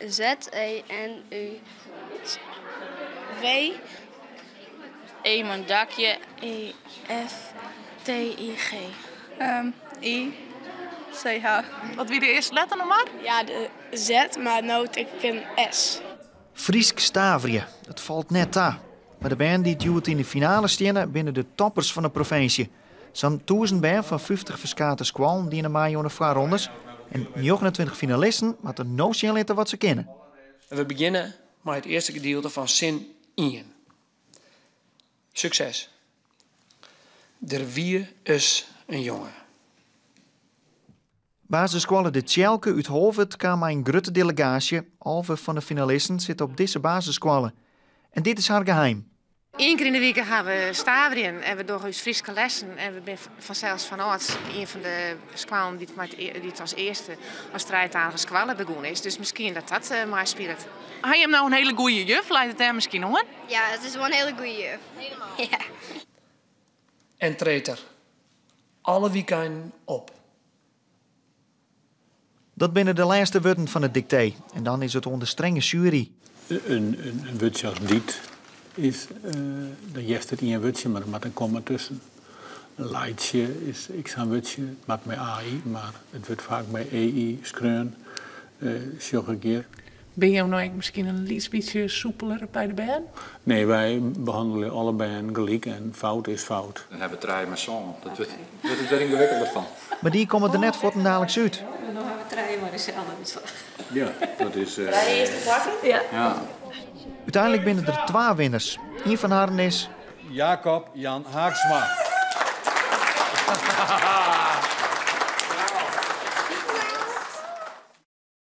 Z E N U W. Eamon Dakje. E F T I G. M I C H. Wat wie de earste letter noch mar? Ja, de Z, mar no tink ik in S. Frysk staverje, it falt net ta. Mar de bern dy't hjoed yn de finale steane, binne de toppers fan de provinsje. Sa'n 1000 bern fan 50 ferskate skoallen diene mei oan de foarrondes en 29 finalisten moatte no sjen litte wat se kinne. We begjinne mei it earste gedielte fan sin ien. Sukses. Der wie ris in jonge. Basisskoalle De Tsjelke út Holwert kaam mei in grutte delegaasje. 11 fan de finalisten sitte op dizze basisskoalle. En dit is har geheim. Ien kear yn de wike ha we staverjen en we dogge ús Fryske lessen. En we binne fansels fanâlds ien fan de skoallen dy't as earste as trijetalige skoalle begûn is. Dus miskien dat dat meispilet. Ha jim no in hiele goede juf? Leit it dêr miskien oan? Ja, it is wol in hiele goede juf. Ja. En treedt er alle wykeinen op. Dat binne de lêste wurden fan it diktee. En dan is it oan de strenge sjuery. In wurdsje as dy't is, dan hearst it ien wurdsje, mar der moat in komma tusken. Laitsje is ek sa'n wurdsje, it moat mei AI, mar it wurdt faak mei EI skreaun, sjoch ik hjir. Binne jo no ek miskien in lyts bytsje soepeler by de bern? Nee, wy behannelje alle bern gelyk en fout is fout. Dan hawwe we trije mei sân. Dat wurdt it wer yngewikkelder fan. Mar dy komme der net fuortendaliks út. No hawwe we trije mei deselde útslach. Ja, dat is. Trije earste plakken? Ja. Uteinlik binne der twa winners. Ien fan harren is. Jacob Jan Haaksma.